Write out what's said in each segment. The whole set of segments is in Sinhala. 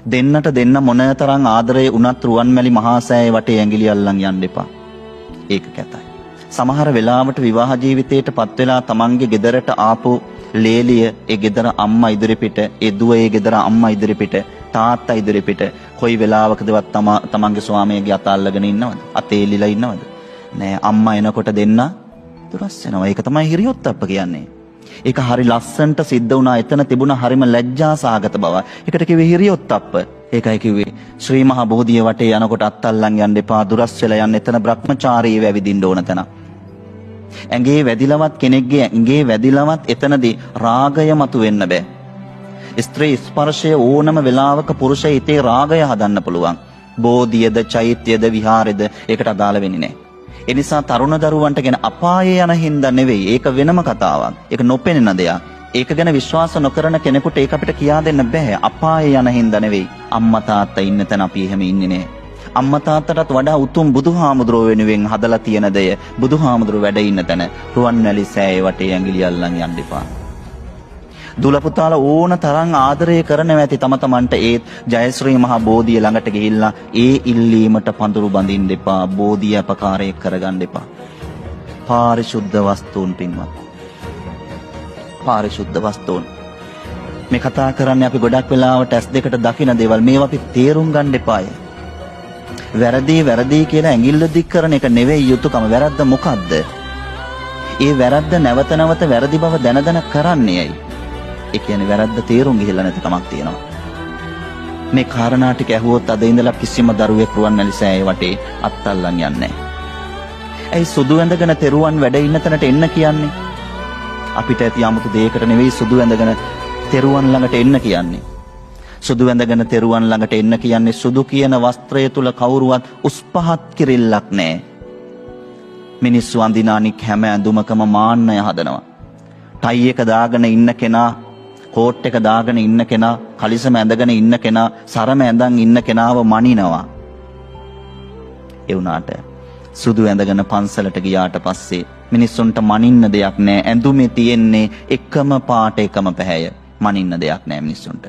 දෙන්නට දෙන්න මොනතරම් ආදරේ වුණත් රුවන්මැලි මහා සෑය වටේ ඇඟිලි අල්ලන් යන්න එපා. ඒක කැතයි. සමහර වෙලාවට විවාහ ජීවිතයට පත් වෙලා තමන්ගේ ගෙදරට ආපු ලේලිය ඒ ගෙදර අම්මා ඉදිරිපිට, ඒ දුව ඒ ගෙදර අම්මා ඉදිරිපිට, තාත්තා ඉදිරිපිට කොයි වෙලාවකදවත් තමන්ගේ ස්වාමියාගේ අත අල්ලගෙන ඉන්නවද? අතේ එල්ලිලා ඉන්නවද? නෑ. අම්මා එනකොට දෙන්න දුරස් වෙනවා. ඒක තමයි හිරියොත්ප්ප කියන්නේ. ඒක හරි ලස්සනට සිද්ධ වුණා. එතන තිබුණ හරිම ලැජ්ජා සාගත බව. ඒකට කිව්වේ හිරියොත්ප්ප. ඒකයි කිව්වේ ශ්‍රී මහා බෝධිය වටේ යනකොට අත් අල්ලන් යන්න එපා, දුරස් වෙලා යන්න. එතන බ්‍රහ්මචාරීව ඇවිදින්න ඕන තැන. ඇඟේ වැදිලවත් කෙනෙක්ගේ ඇඟේ වැදිලවත් එතනදී රාගය මතු වෙන්න බෑ. ස්ත්‍රී ස්පර්ශය ඕනම වෙලාවක පුරුෂ හිතේ රාගය හදන්න පුළුවන්. බෝධියද චෛත්‍යද විහාරෙද ඒකට අදාළ වෙන්නේ නෑ. ඒ නිසා තරුණ දරුවන්ට ගැන අපායේ යන හින්දා නෙවෙයි. ඒක වෙනම කතාවක්. ඒක නොපෙනෙන දෙයක්. ඒක ගැන විශ්වාස නොකරන කෙනෙකුට ඒක අපිට කියා දෙන්න බෑ. අපායේ යන හින්දා නෙවෙයි. අම්මා තාත්තා ඉන්න තැන අපි එහෙම ඉන්නේ නෑ. අම්මා තාත්තටත් වඩා උතුම් බුදුහාමුදුරුවෝ වෙනුවෙන් හදලා තියෙන දෙය බුදුහාමුදුරුවෝ වැඩ ඉන්න තැන රුවන්වැලි සෑය වටේ ඇඟිලි අල්ලන් යන්න එපා. දුල පුතාලා ඕන තරම් ආදරය කරනවා ඇති තම තමන්ට, ඒත් ජයශ්‍රී මහා බෝධිය ළඟට ගිහිල්ලා ඒ ඉල්ලීමට පඳුරු බඳින්න එපා. බෝධිය අපකාරයක් කරගන්න එපා. පාරිශුද්ධ වස්තුන් පින්වත්. පාරිශුද්ධ වස්තුන්. මේ කතා කරන්නේ අපි ගොඩක් වෙලාවට ඇස් දෙකට දකින දේවල්. මේවා අපි තේරුම් ගන්න එපාය. වැරදි වැරදි කියලා ඇඟිල්ල දික් කරන එක නෙවෙයි යුතුයකම. වැරද්ද මොකද්ද? ඒ වැරද්ද නැවත නැවත වැරදි බව දැන දැන කරන්නේ ඇයි? ඒ කියන්නේ වැරද්ද තේරුම් ගිහිල්ලා නැති කමක් තියෙනවා. මේ කාරණා ටික ඇහුවොත් අද ඉඳලා කිසිම දරුවෙක් රුවන්වැලි සෑය වටේ අත් අල්ලන් යන්නේ නැහැ. ඇයි සුදු ඇඳගෙන තෙරුවන් වැඩ ඉන්න තැනට එන්න කියන්නේ? අපිට ඇති 아무තු දෙයකට නෙවෙයි සුදු ඇඳගෙන තෙරුවන් ළඟට එන්න කියන්නේ. සුදු ඇඳගෙන තෙරුවන් ළඟට එන්න කියන්නේ සුදු කියන වස්ත්‍රය තුල කවුරුවත් උස් පහත් කිරිල්ලක් නැහැ. මිනිස්සු අඳින අනික් හැම ඇඳුමකම මාන්නය හදනවා. ටයි එක දාගෙන ඉන්න කෙනා, කෝට් එක දාගෙන ඉන්න කෙනා, කලිසම ඇඳගෙන ඉන්න කෙනා, සරම ඇඳන් ඉන්න කෙනාව මනිනවා. ඒ වුණාට සුදු ඇඳගෙන පන්සලට ගියාට පස්සේ මිනිස්සුන්ට මනින්න දෙයක් නෑ. ඇඳුමේ තියෙන්නේ එකම පාට එකම පැහැය. මනින්න දෙයක් නෑ මිනිස්සුන්ට.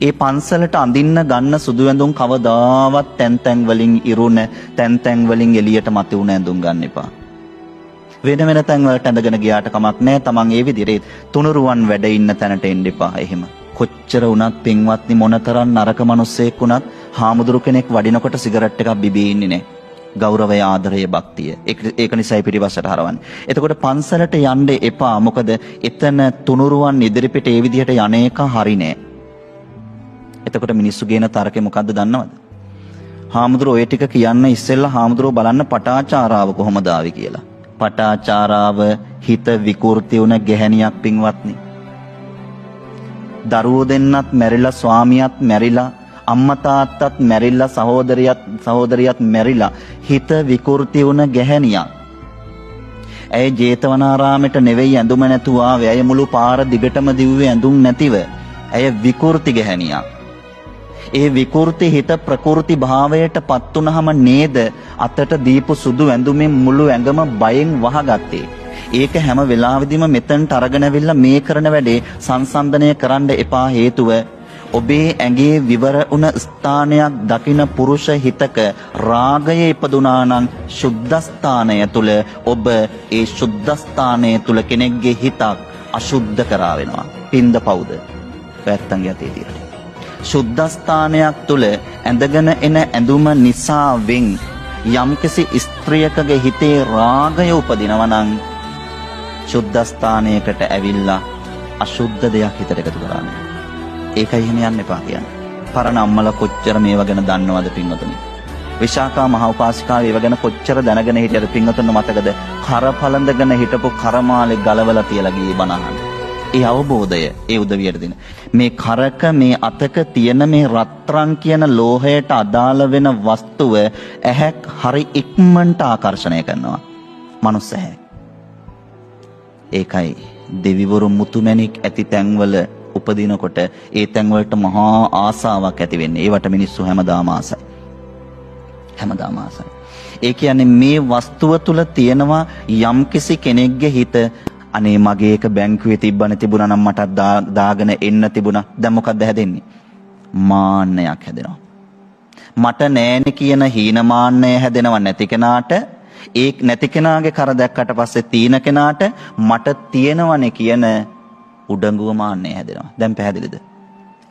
ඒ පන්සලට අඳින්න ගන්න සුදු ඇඳුම් කවදාවත් තැන් තැන් වලින් ඉරුණ, තැන් තැන් වලින් එළියට මතුවුණ ඇඳුම් ගන්න එපා. වෙන වෙන තැන් වලට ඇඳගෙන ගියාට කමක් නෑ. තමන් ඒ විදිහට තුනුරුවන් වැඩ ඉන්න තැනට එන්න එපා. එහෙම. කොච්චර වුණත් පින්වත්නි, මොනතරම් නරක මිනිස්සෙක් වුණත් හාමුදුරු කෙනෙක් වඩිනකොට සිගරට් එකක් බිබී ඉන්නේ නෑ. ගෞරවය, ආදරය, භක්තිය. ඒක නිසායි පිටිපස්සට හරවන්නේ. එතකොට පන්සලට යන්න එපා. මොකද එතන තුනුරුවන් ඉදිරිපිට ඒ විදිහට යන එක හරි නෑ. එතකොට මිනිස්සු ගේන තර්කේ මොකද්ද දන්නවද? හාමුදුරුවෝ ඔය ටික කියන්න ඉස්සෙල්ලා හාමුදුරුවෝ බලන්න පටාචාරාව කොහොමද ආවේ කියලා. පටාචාරාව හිත විකෘති වුණ ගැහැණියක් පින්වත්නි. දරුවෝ දෙන්නත් මැරිලා, ස්වාමියාත් මැරිලා, අම්මා තාත්තත් මැරිලා, සහෝදරියත් මැරිලා හිත විකෘති වුණ ගැහැණියක්. ඇය ජේතවනාරාමෙට නෙවෙයි ඇඳුම නැතුව ආවේ. ඇය මුළු පාර දිගටම දිව්වේ ඇඳුම් නැතිව. ඇය විකෘති ගැහැණියක්. ඒ විකෘති හිත ප්‍රකෘති භාවයට පත් වුනහම නේද අතට දීපු සුදු ඇඳුමින් මුළු ඇඟම බයෙන් වහගත්තේ. ඒක හැම වෙලාවෙදිම මෙතනට අරගෙන ඇවිල්ලා මේ කරන වැඩේ සංසන්දනය කරන්න එපා. හේතුව ඔබේ ඇඟේ විවර වුණ ස්ථානයක් දකින පුරුෂ හිතක රාගය ඉපදුනා නම් ශුද්ධස්ථානය තුල ඔබ ඒ ශුද්ධස්ථානය තුල කෙනෙක්ගේ හිතක් අශුද්ධ කරා වෙනවා. පින්ද පවුද? පැත්තන්ගේ අතේ තියෙන. ශුද්ධස්ථානයක් තුල ඇඳගෙන එන ඇඳුම නිසා වෙන් යම්කිසි ස්ත්‍රියකගේ හිතේ රාගය උපදිනවා නම් ශුද්ධස්ථානයකට ඇවිල්ලා අශුද්ධ දෙයක් හිතට එකතු කරන්නේ. ඒකයි එහෙම යන්න එපා කියන්නේ. පරණ අම්මලා කොච්චර මේවා ගැන දන්නවද පින්වතුනි? විශාඛා මහ උපාසිකාව ඒව ගැන කොච්චර දැනගෙන හිටියද පින්වතුන්ට මතකද? කර පළඳගෙන හිටපු කරමාලේ ගලවලා තියලා ගියේ බණ අහන්න. ඒ අවබෝධය ඒ උදවියට දෙන. මේ කරක මේ අතක තියෙන මේ රත්රන් කියන ලෝහයට අදාළ වෙන වස්තුව ඇහැක් හරි ඉක්මනට ආකර්ෂණය කරනවා. මනුස්ස ඇහැ. ඒකයි දෙවිවරු මුතුමැණික් ඇති තැන්වල උපදිනකොට ඒ තැන්වලට මහා ආසාවක් ඇති වෙන්නේ. ඒවට මිනිස්සු හැමදාම ආසයි. හැමදාම ආසයි. ඒ කියන්නේ මේ වස්තුව තුල තියෙනවා යම්කිසි කෙනෙක්ගේ හිත, අනේ මගේ එක බැංකුවේ තිබ්බනේ, තිබුණා නම් මටත් දාගෙන එන්න තිබුණා. දැන් මොකද්ද හැදෙන්නේ? මාන්නයක් හැදෙනවා. මට නෑනේ කියන හීනමාන්නය හැදෙනවා නැති කෙනාට. ඒ නැති කෙනාගේ කර දැක්කට පස්සේ තීන කෙනාට මට තියෙනවනේ කියන උඩඟුව මාන්නය හැදෙනවා. දැන් පැහැදිලිද?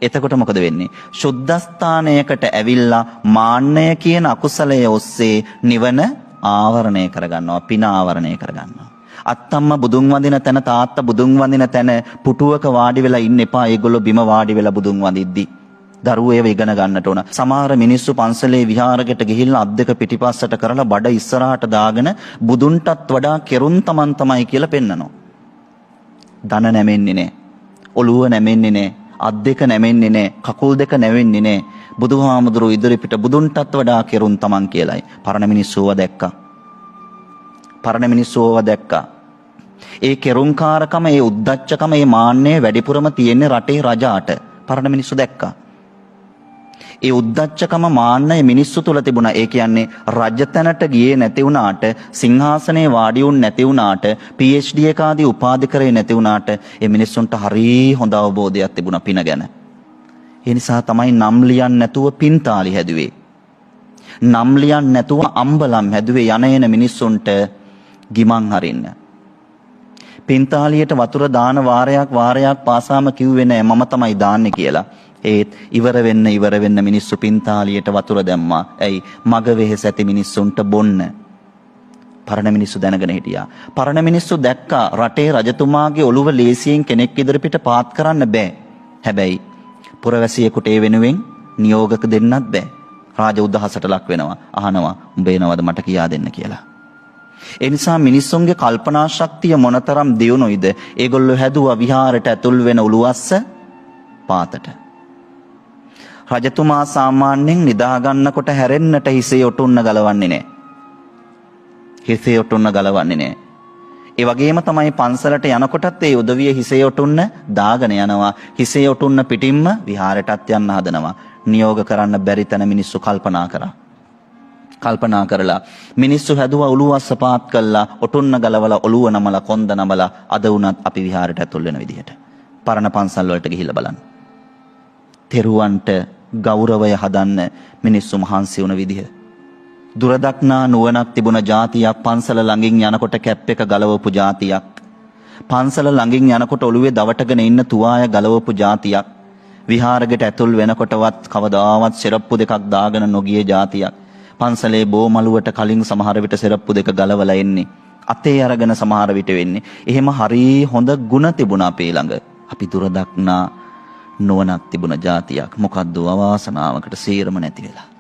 එතකොට මොකද වෙන්නේ? සුද්ධස්ථානයකට ඇවිල්ලා මාන්නය කියන අකුසලය ඔස්සේ නිවන ආවරණය කරගන්නවා, පින ආවරණය කරගන්නවා. අත්තම්ම බුදුන් වඳින තැන, තාත්තා බුදුන් වඳින තැන පුටුවක වාඩි වෙලා ඉන්න එපා. ඒගොල්ලෝ බිම වාඩි වෙලා බුදුන් වඳිද්දි. දරුවෝ ඒව ඉගෙන ගන්නට ඕන. සමහර මිනිස්සු පන්සලේ විහාරකට ගිහිල්ලා අත් දෙක පිටිපස්සට කරලා බඩ ඉස්සරහට දාගෙන බුදුන්ටත් වඩා කෙරුන් තමන් තමයි කියලා පෙන්නනවා. දන නැමෙන්නේ නෑ. ඔළුව නැමෙන්නේ නෑ. අත් දෙක නැමෙන්නේ නෑ. කකුල් දෙක නැවෙන්නේ නෑ. බුදුහාමුදුරුවෝ ඉදිරිපිට බුදුන්ටත් වඩා කෙරුන් තමන් කියලායි. පරණ මිනිස්සු ඕවා දැක්කා. පරණ මිනිස්සු ඕවා දැක්කා. ඒ කෙරුම්කාරකම, ඒ උද්දච්චකම, ඒ මාන්නය වැඩිපුරම තියෙන්නේ රටේ රජාට. පරණ මිනිස්සු දැක්කා. ඒ උද්දච්චකම මාන්නය මිනිස්සු තුල තිබුණා. ඒ කියන්නේ රජතැනට ගියේ නැති වුණාට, සිංහාසනයේ වාඩි වුණ නැති වුණාට, PhD එක ආදී උපාධි කරේ නැති වුණාට ඒ මිනිස්සුන්ට හරි හොඳ අවබෝධයක් තිබුණා පින ගැන. ඒ නිසා තමයි නම් ලියන්න නැතුව පින්තාලි හැදුවේ. නම් ලියන්න නැතුව අම්බලම් හැදුවේ යන එන මිනිස්සුන්ට ගිමන් හරින්න. පින්තාලියට වතුර දාන වාරයක් වාරයක් පාසාම කිව්වේ නෑ මම තමයි දාන්නේ කියලා. ඒත් ඉවර වෙන්න ඉවර වෙන්න මිනිස්සු පින්තාලියට වතුර දැම්මා. ඇයි? මග වෙහෙස ඇති මිනිස්සුන්ට බොන්න. පරණ මිනිස්සු දැනගෙන හිටියා. පරණ මිනිස්සු දැක්කා රටේ රජතුමාගේ ඔළුව ලේසියෙන් කෙනෙක් ඉදිරිපිට පාත් කරන්න බෑ. හැබැයි පුරවැසියෙකුට ඒ වෙනුවෙන් නියෝගක දෙන්නත් බෑ. රාජ උදහසට ලක් වෙනවා. අහනවා උඹ එනවද මට කියා දෙන්න කියලා. ඒ නිසා මිනිස්සුන්ගේ කල්පනා ශක්තිය මොනතරම් දියුණුයිද? ඒගොල්ලෝ හැදුවා විහාරයට ඇතුල් වෙන උළුවස්ස පාතට. රජතුමා සාමාන්‍යයෙන් නිදා ගන්නකොට හැරෙන්නට හිසේ ඔටුන්න ගලවන්නේ නෑ. හිසේ ඔටුන්න ගලවන්නේ නෑ. ඒ වගේම තමයි පන්සලට යනකොටත් ඒ උදවිය හිසේ ඔටුන්න දාගෙන යනවා. හිසේ ඔටුන්න පිටින්ම විහාරයටත් යන්න හදනවා. නියෝග කරන්න බැරි තැන මිනිස්සු කල්පනා කරා. කල්පනා කරලා මිනිස්සු හැදුවා උළුවස්ස පාත් කළා, ඔටුන්න ගලවලා, ඔළුව නමලා, කොන්ද නමලා අද වුණත් අපි විහාරයට ඇතුල් වෙන විදිහට. පරණ පන්සල් වලට ගිහිල්ලා බලන්න. තෙරුවන්ට ගෞරවය හදන්න මිනිස්සු මහන්සි වුණ විදිහ. දුරදක්නා නුවණක් තිබුණ ජාතියක්, පන්සල ළඟින් යනකොට කැප් එක ගලවපු ජාතියක්, පන්සල ළඟින් යනකොට ඔළුවේ දවටගෙන ඉන්න තුවාය ගලවපු ජාතියක්, විහාරෙට ඇතුල් වෙනකොටවත් කවදාවත් සෙරප්පු දෙකක් දාගෙන නොගිය ජාතියක්, පන්සලේ බෝමලුවට කලින් සමහර විට සෙරප්පු දෙක ගලවලා එන්නේ, අතේ අරගෙන සමහර විට වෙන්නේ. එහෙම හරි හොඳ ගුණ තිබුණා අපේ ළඟ. අපි දුරදක්නා නුවණක් තිබුණ ජාතියක්. මොකද්ද අවාසනාවකට සේරම නැති වෙලා.